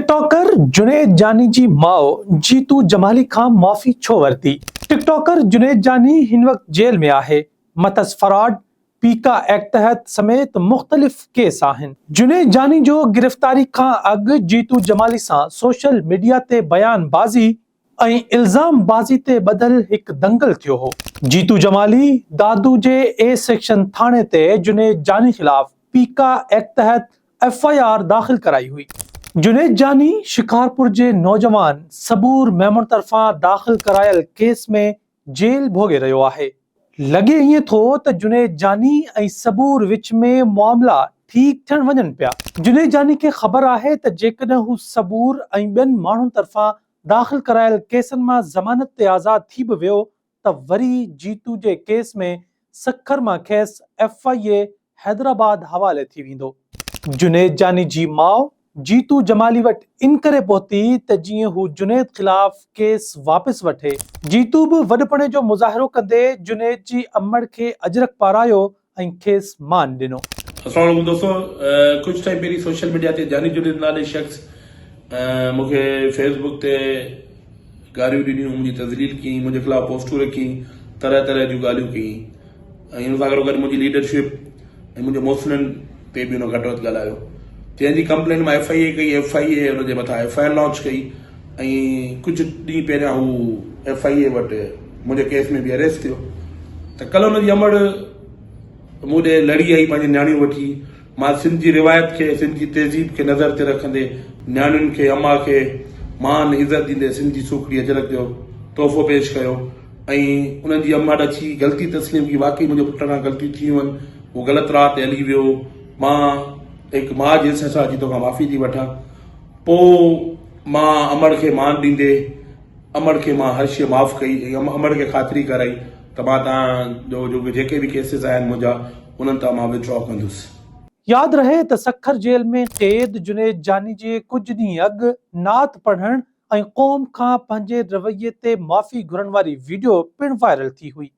ٽڪ ٽاڪر جنيد جاني جي ماء جيتو جمالي کان معافي ڇو ورتي؟ ٽڪ ٽاڪر جنيد جاني هن وقت جيل ۾ آهي، مٿس فراڊ، پيڪا ايڪٽ تحت سميت مختلف ڪيس آهن. جنيد جاني جو گرفتاري کان اڳ جيتو جمالي سان سوشل ميڊيا تي بيان بازي ۽ الزام بازي تي ٻڌل هڪ دنگل ٿيو هو. جيتو جمالي دادو جي اي سيڪشن ٿاڻي تي جنيد جاني خلاف پيڪا ايڪٽ تحت ايف I R داخل ڪرائي هئي. جنيد جاني شڪارپور جي نوجوان صبور ميمڻ طرفان داخل ڪرايل ڪيس ۾ جيل ڀوڳي رهيو آهي. لڳي ائين ٿو ته جنيد جاني ۽ صبور وچ ۾ معاملا ٺيڪ ٿيڻ وڃن پيا. جنيد جاني کي خبر آهي ته جيڪڏهن هو صبور ۽ ٻين ماڻهن طرفان داخل ڪرايل ڪيسن مان ضمانت تي آزاد ٿي به ويو ته وري جيتو جي ڪيس ۾ سکر مان کيس ايف I اي حيدرآباد حوالي ٿي ويندو. جنيد جاني جي ماء جيتو جمالي وٽ ان ڪري پهتي ته جيئن هو جنيد خلاف ڪيس واپس وٺي. جيتو به وڏپڻي جو مظاهرو ڪندي جنيد جي امڙ کي اجرڪ پارايو ۽ کيس مان ڏنو. السلام عليڪم دوستو ڪجهه ٽائيم پهرين سوشل ميڊيا تي جاني جنيد نالي شخص مون کي فيس بڪ تي گاريون ڏنيون منهنجي تذليل ڪيائين منهنجي خلاف پوسٽون رکيائين طرح طرح جون ڳالهيون ڪيائين ۽ ان سان گڏوگڏ منهنجي ليڊرشپ ۽ منهنجي محسنن تي به هن گهٽ وڌ ڳالهايو جنهن جي ڪمپلين مان ايف I اي ڪئي ايف I اي ان جي مٿان ايف I R launch ڪئي ۽ ڪجهه ڏينهن پهريان هو ايف I اي وٽ منهنجي ڪيس ۾ به اريسٽ ٿيو ته ڪل هن جي امڙ مون ڏي لڙي آئي پنهنجي نياڻيون وٺي مان سنڌ جي روايت کي سنڌ جي تهذيب کي نظر تي رکندي نياڻين کي اما کي مان عزت ڏيندي سنڌ جي سوکڙي اجرڪ جو تحفو پيش ڪيو ۽ انهن جي امڙ اچي غلطي تسليم ڪئي واقعي منهنجي پٽ کان غلطيون ٿيون آهن هو غلط راهه تي هلي ويو مان هڪ ماء جي حيثيت سان اچي توکان معافي ٿي وٺان پوء مان امڙ کي مان ڏيندي امڙ کي مان هر شيء معاف ڪئي ۽ امڙ کي خاطري ڪرائي ته مان توهان جو جيڪي به ڪيسز آهن منهنجا انهن تان مان ودڊرا ڪندس. ياد رهي ته سکر جيل ۾ قيد جنيد جاني جي ڪجهه ڏينهن اڳ نعت پڙهڻ ۽ قوم کان پنهنجي رويي تي معافي گهرڻ واري وڊيو پڻ وائرل ٿي هئي.